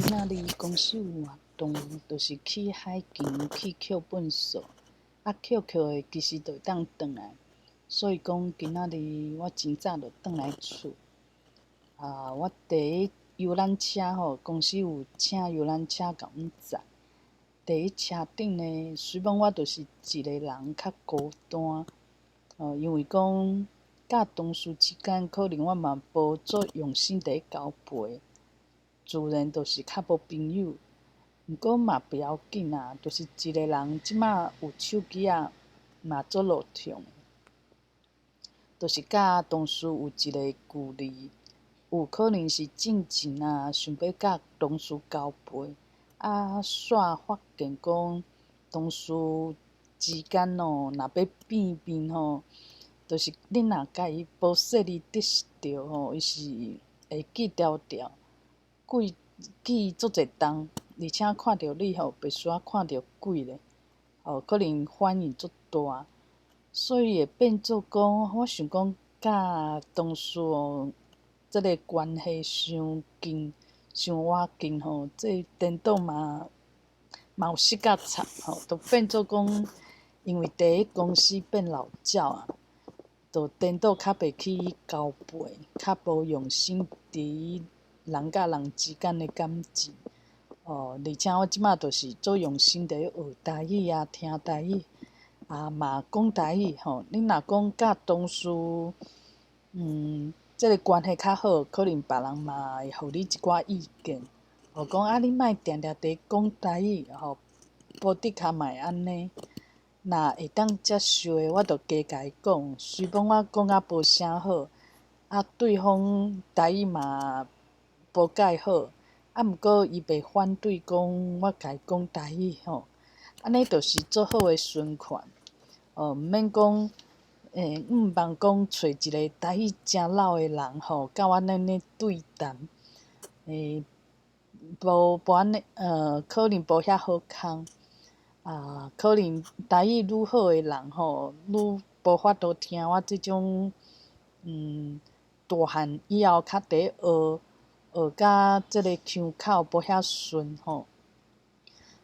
今仔日公司有活動，就是去海墘去抾糞掃，啊抾抾的其實就會當轉來，所以講今仔日我真早就轉來厝。啊，我佇遊覽車吼，公司有請遊覽車共阮載。佇車頂呢，雖罔我就是一个人較孤單，哦，因為講佮同事之間可能我嘛無足用心佇咧交陪，自然就是較無朋友。毋過嘛不要緊啊，就是一个人這馬有手機仔嘛足落暢，就是佮同事有一个距離，有可能是進前啊，想欲佮同事交陪，啊，煞發現講同事之間哦，若欲變面吼，就是你若共伊無細膩得著吼，伊是會記牢牢，記記足濟冬，而且看著你吼，袂輸看著鬼咧，哦，可能反應足大，所以會變做講，我想講佮同事哦，這个關係傷近、傷倚近吼，這顛倒嘛嘛有失甲差吼，就變做講，因為佇咧公司變老鳥啊，就顛倒較袂去交陪，較無用心佇人佮人之間的感情。哦，而且我這馬就是足用心佇咧學台語啊，聽台語，啊嘛講台語吼。你若講佮同事，這个關係較好，可能別人嘛會予你一寡意見，哦，講啊，你莫定定佇咧講台語吼，無的確嘛會按呢。若會當接受的，我就加共伊講。雖罔我講甲無啥好，啊，對方台語嘛無蓋好，啊，毋過伊袂反對講我共伊講台語吼，按呢就是足好的循環。哦，毋免講，毋茫講揣一个台語誠老的人吼，佮我按呢對談，無無按呢，可能無遐好康。啊，可能台語愈好的人吼，愈無法度聽我這種，大漢以後較佇咧學，學甲這个腔口無遐順吼。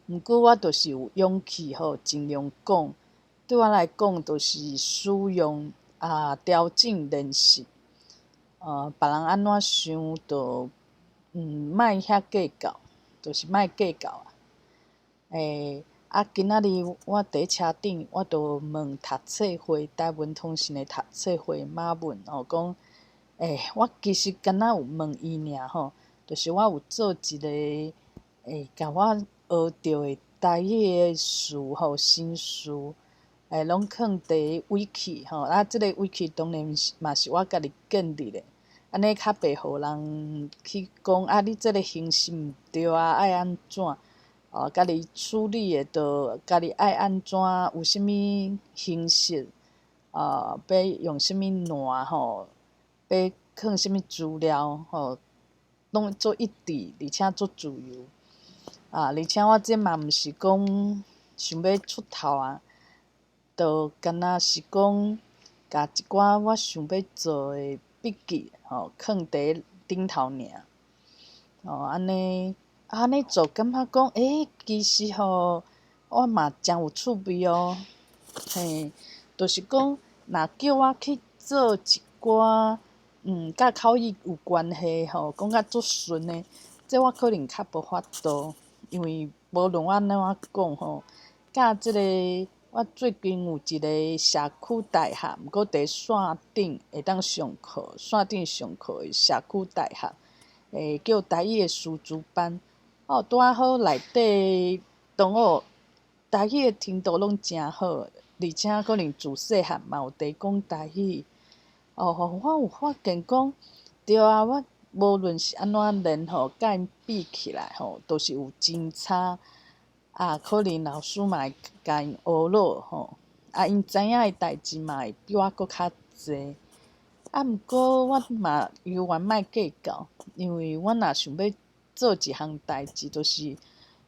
毋過我就是有勇氣吼，盡量講。對我來講，就是使用啊，調整練習。別人按怎想，就莫遐計較，就是莫計較啊。啊，今仔日我佇咧車頂，我就問讀冊會台文通訊的讀冊會馬文吼，講，我其實敢若有問伊爾吼，就是我有做一个，共我學著的台語的詞吼，新詞，攏囥佇 wiki 吼，啊，這个 wiki 當然是嘛是我家己建立的，按呢較袂予人去講啊，你這个形式毋對啊，愛按怎？哦，家己處理的，就家己愛按怎，有啥物形式，欲用啥物欄吼，欲囥啥物資料吼，攏足一致，而且足自由。啊，而且我這嘛毋是講想欲出頭啊，就敢若是講，共一寡我想欲做的筆記吼，囥佇頂頭爾。哦，按呢。按呢做，感覺講，其實吼，我嘛誠有趣味哦。嘿，就是講，若叫我去做一寡，佮口語有關係吼，講甲足順的，這我可能較無法度，因為無論我按怎講吼，佮這个我最近有一个社區大學，毋過佇線頂會當上課，線頂上課的社區大學，叫台語的師資班。哦，拄仔好內底同學台語的程度攏誠好，而且可能自細漢嘛有佇講台語。哦，我有發現講，對啊，我無論是按怎練吼，佮𪜶比起來吼，都是有真差。啊，可能老師嘛會共𪜶學落吼，啊，𪜶知影的代誌嘛會比我閣較濟。啊，毋過我嘛猶原莫計較，因為我若想欲做一項代誌，就是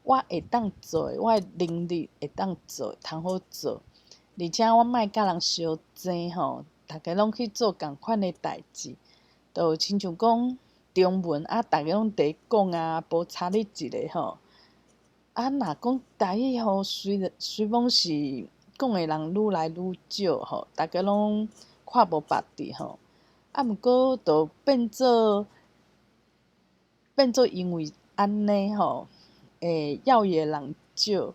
我會當做的，我的能力會當做，通好做。而且我莫佮人相爭吼，逐家攏去做仝款的代誌，就親像講，佇中文啊，逐家攏佇講啊，無差你一个吼。啊，若講台語吼，雖雖罔是講的人愈來愈少吼，逐家攏看無別致吼。啊，毋過就變做變做因為按呢吼，會曉伊的人少，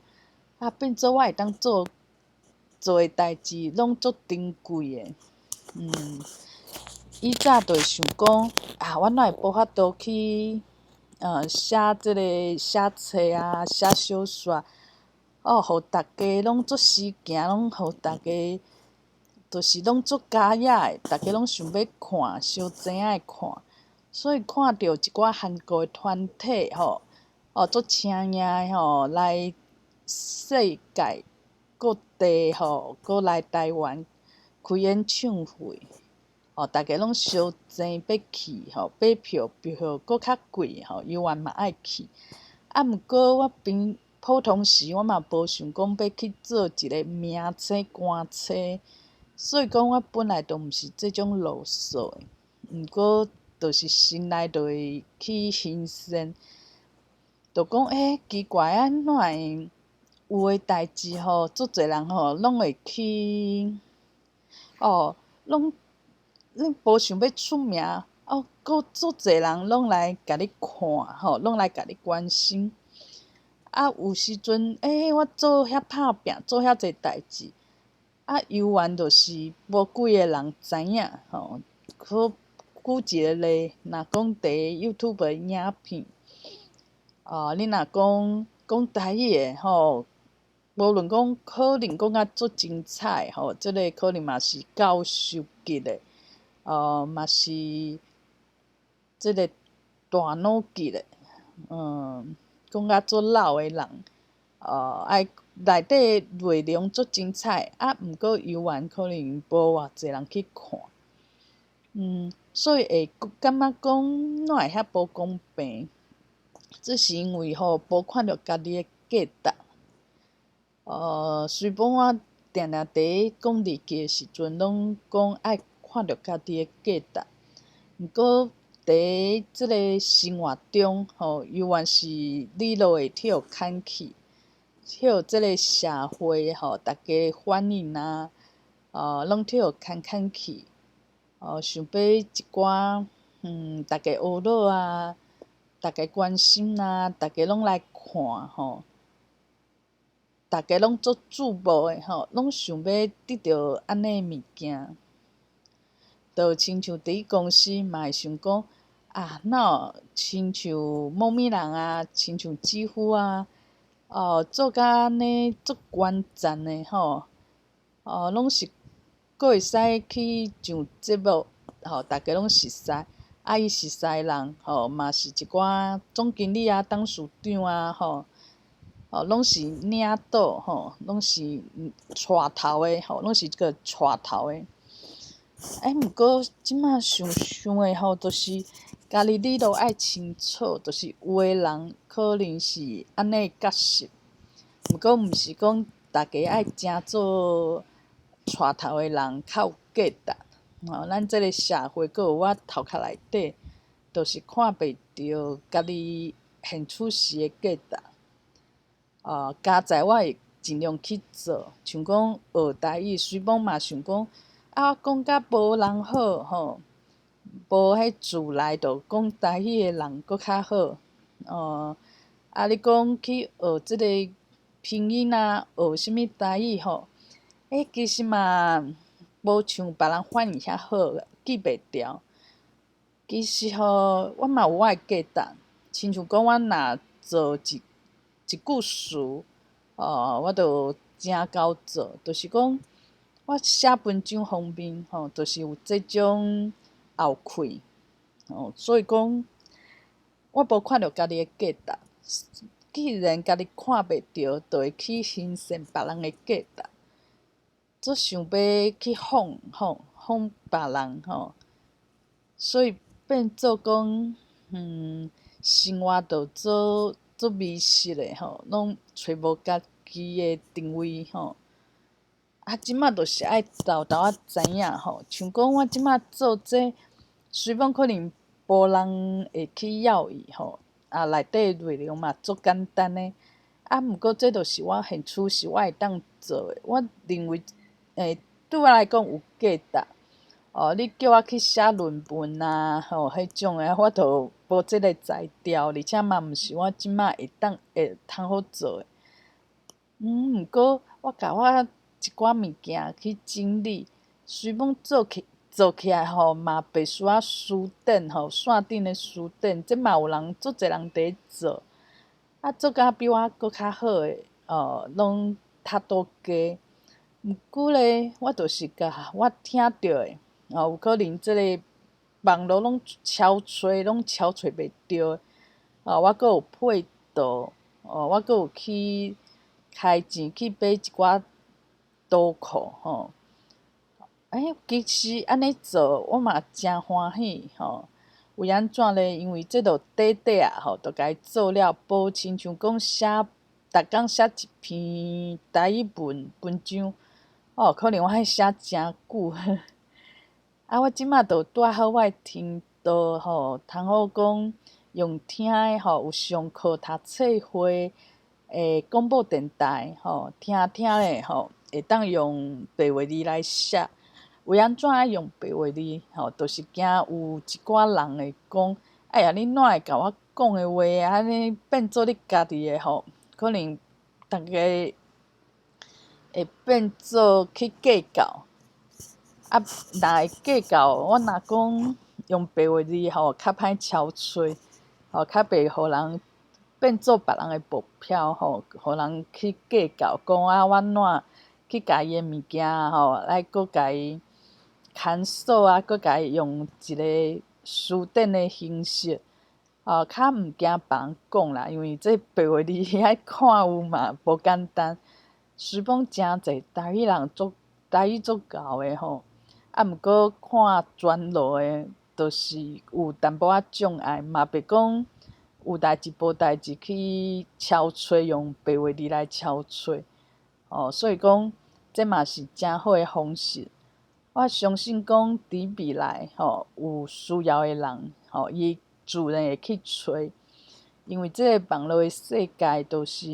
啊，變做我會當做做的代誌攏足珍貴的。以早就會想講，啊，我哪會無法度去寫這个寫冊啊，寫小說，哦，予逐家攏足時行，攏予逐家，就是攏足佳野的，逐家攏想欲看，相爭愛看。所以看著一寡韓國的團體吼，哦，足請名的吼，來世界各地吼，閣來台灣開演唱會，哦，逐家攏相爭欲去吼，買票票閣較貴吼，猶原嘛愛去。啊，毋過我平普通時我嘛無想講欲去做一个名星歌星，所以講我本來就毋是這種路數的。毋過，就是心內就會去欣羨，就講欸，奇怪啊，怎會有的代誌吼，足濟人吼攏會去，哦，攏你無想欲出名，哦，閣足濟人攏來共你看吼，攏來共你關心。啊，有時陣，欸，我做遐拍拚，做遐濟代誌，啊，猶原就是無幾个人知影吼，可。舉一个例，若講佇 YouTube 的影片，哦，你若講講台語的吼，無論講可能講甲足精彩吼，這个可能嘛是教授級的，嘛是這个大腦級的，講甲足老的人，愛內底內容足精彩，啊，毋過猶原可能無偌濟人去看。所以會感覺講哪會遐無公平？這是因為吼無看著家己的價值。雖罔我定定佇講日記的時陣，攏講愛看著家己的價值。毋過佇這个生活中吼，猶原是你都會去予牽去，去予這个社會吼，逐家反應啊，攏去予牽牽去。哦，想欲一寡，逐家學樂啊，逐家關心啊，逐家攏來看吼，逐家攏足注目的吼，攏想欲得著按呢物件。就親像佇公司嘛會想講，啊，哪有親像某物人啊，親像姊夫啊，哦，做甲按呢足懸讚的吼，哦，攏是。閣會使去上節目，吼，逐家攏熟似，啊，伊熟似人，吼，嘛是一寡總經理啊、董事長啊，吼，哦，攏是領導，吼，攏是帶頭的，吼，攏是這個帶頭的。欸，毋過這馬想想的吼，就是家己你都愛清楚，就是有的人可能是按呢角色，毋過毋是講逐家愛成做帶頭的人較有價值，吼！咱這个社會閣有我頭殼內底，就是看袂著家己現處時的價值。佳哉我會盡量去做，像講學台語，雖罔嘛想講，啊，我講甲無人好吼，無彼自來就講台語的人閣較好。哦，啊，你講去學這个拼音啊，學啥物台語吼？欸，其實嘛，無像別人反應遐好，記袂牢。其實吼，我嘛有我的價值，親像講我若做一一句詞，哦，我就誠𠢕做，就是講我寫文章方面吼，就是有這種後氣，哦，所以講我無看著家己的價值，既然家己看袂著，就會去欣羨別人的價值。足想欲去仿吼，仿別人吼，所以變做講，生活就做足迷失的吼，攏揣無家己的定位吼。啊，這馬就是愛沓沓仔知影吼，像講我這馬做這，雖罔可能無人會去要伊吼，啊，內底內容嘛足簡單的。啊，毋過這就是我興趣，是我會當做的。我認為，對我來講有價值。哦，你叫我去寫論文啊，吼，彼種的，我就無這个才調，而且嘛毋是我這馬會當會通好做的。毋過我共我一寡物件去整理，雖罔做起來吼，嘛袂輸啊書頂吼，線頂的書頂，這嘛有人足濟人佇咧做，啊，做甲比我閣較好的，哦，攏較多加。毋過咧，我就是共我聽著的，哦，有可能這个網路攏超揣，攏超揣袂著，哦，我閣有配圖，哦，我閣有去開錢去買一寡圖庫，吼。欸，其實按呢做，我嘛誠歡喜，吼。為按怎咧？因為這就短短仔吼，就共伊做了，無親像講寫，逐工寫一篇台語文文章，哦，可能我愛寫誠久。啊，我這馬就拄仔好，我的聽道吼，通好講用聽的吼，有上課讀冊會的廣播電台吼，聽聽咧吼，會當用白話字來寫。為按怎愛用白話字吼？就是驚有一寡人會講：哎呀，你哪會共我講的話按呢變做你家己的吼？可能逐家會變做去計較。啊，若會計較，我若講用白話字吼，較歹抄揣，吼，較袂予人變做別人的目標吼，予人去計較，講啊，我哪去共伊的物件吼，來閣共伊牽索啊，閣共伊用一个書典的形式，哦，較毋驚別人講啦，因為這白話字愛看有嘛，無簡單。雖講誠濟台語人足台語足𠢕的吼，啊，毋過看全路的，就是有淡薄仔障礙，嘛袂講有代誌無代誌去抄揣，用白話字來抄揣，哦，所以講這嘛是誠好的方式。我相信講佇未來吼，有需要的人吼，伊自然會去揣，因為這个網路的世界都是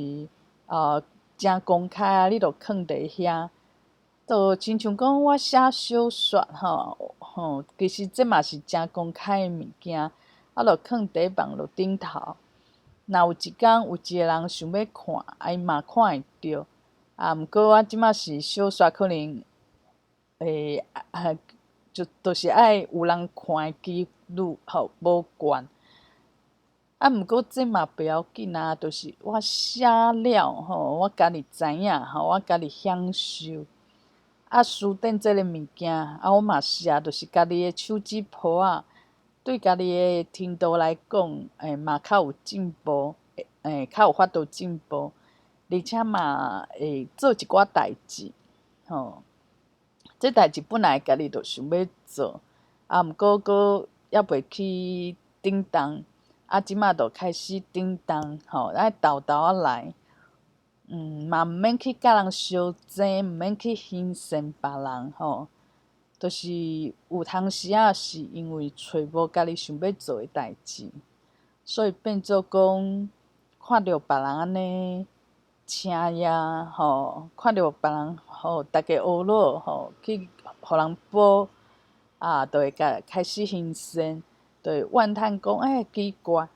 誠公開啊，你就囥佇遐，就親像講我寫小說吼吼，其實這嘛是誠公開的物件，啊，就囥佇網路頂頭。若有一工有一个人想欲看，啊，伊嘛看會著。啊，毋過我這馬是小說，可能會啊，就是愛有人看的幾率吼無懸。啊，毋過這嘛袂要緊啊，就是我寫了吼，我家己知影吼，我家己享受。啊，書頂這个物件，啊，我嘛寫，就是家己的手指脯仔，對家己的程度來講，嘛較有進步，較有法度進步，而且嘛會做一寡代誌，吼。這代誌本來家己就想欲做，啊，毋過閣猶未去頂動，啊，這馬就開始頂動，吼，愛沓沓仔來，嘛毋免去佮人相爭，毋免去欣羨別人，吼，就是有當時仔是因為揣無家己想欲做的代誌，所以變做講看著別人按呢請呀，吼，看著別人吼，逐家學落吼，去予人補，啊，就會共開始欣羨，就會怨嘆講，欸，奇怪，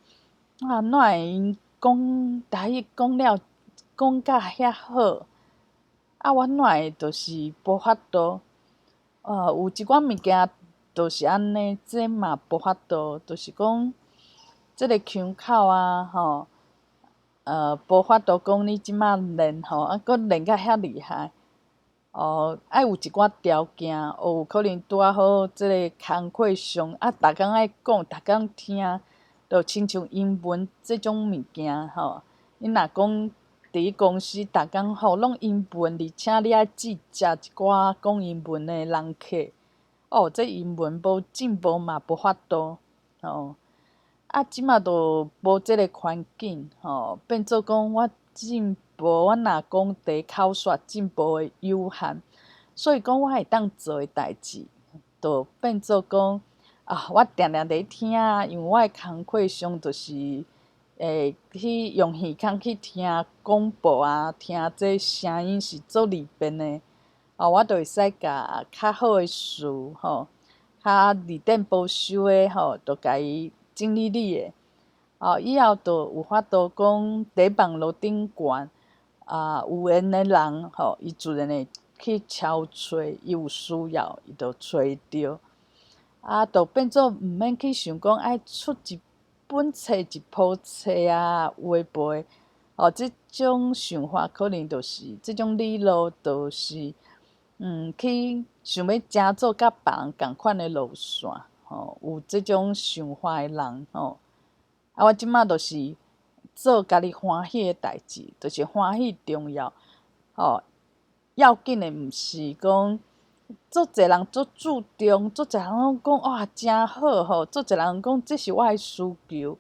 啊，哪會𪜶講台語講了講甲遐好，啊，我哪會就是無法度？有一寡物件就是按呢，這嘛無法度，就是講這个腔口啊，吼。無法度講你這馬練吼，啊，閣練甲遐厲害，哦，愛有一寡條件，哦，有可能拄仔好這个工課上，啊，逐工愛講，逐工聽，就親像英文這種物件吼。你若講佇公司逐工吼攏英文，而且你愛接接一寡講英文的人客，哦，這英文無進步嘛無法度，吼。啊，這馬就無這个環境，吼，變做講我進步，我若講佇口說進步的有限，所以講我會當做的代誌，就變做講啊，我定定佇聽，因為我的工課上就是會去用耳孔去聽廣播啊，聽這聲音是足利便的。哦，我就會使共較好的詞吼，較字典保守的吼，就共伊整理理的。哦，以後就有法度講，佇網路頂懸啊，有緣的人吼，伊自然會去敲揣，伊有需要，伊就揣著。啊，就變做毋免去想講愛出一本冊、一部冊啊，有的無的。哦，這種想法可能就是這種理路，就是，去想欲成做佮別人仝款的路線，吼，有這種想法的人，吼。啊，我這馬就是做家己歡喜的代誌，就是歡喜重要，吼。要緊的毋是講，足濟人足注重，足濟人攏講哇誠好吼，足濟人講這是我的需求，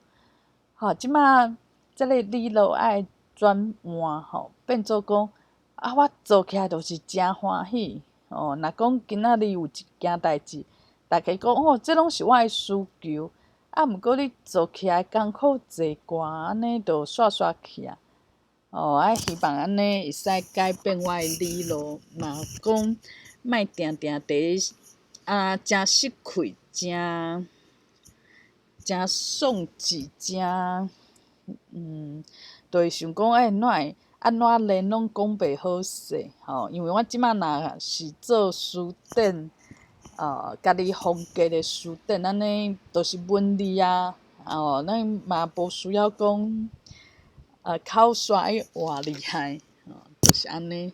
吼。這馬這个理路愛轉換吼，變做講啊，我做起來就是誠歡喜，吼。若講今仔日有一件代誌，大家講哦，這攏是我的需求，啊，毋過你做起來艱苦濟寡，按呢就煞煞去啊。哦，啊，希望按呢會使改變我的理路，嘛講莫定定佇啊，誠失氣，誠誠喪志，誠就會想講欸，哪會按怎練攏講袂好勢吼？因為我這馬若是做辭典，家己風格的辭典，按呢就是文字啊，哦，咱嘛無需要講，口說愛偌厲害，哦，就是按呢。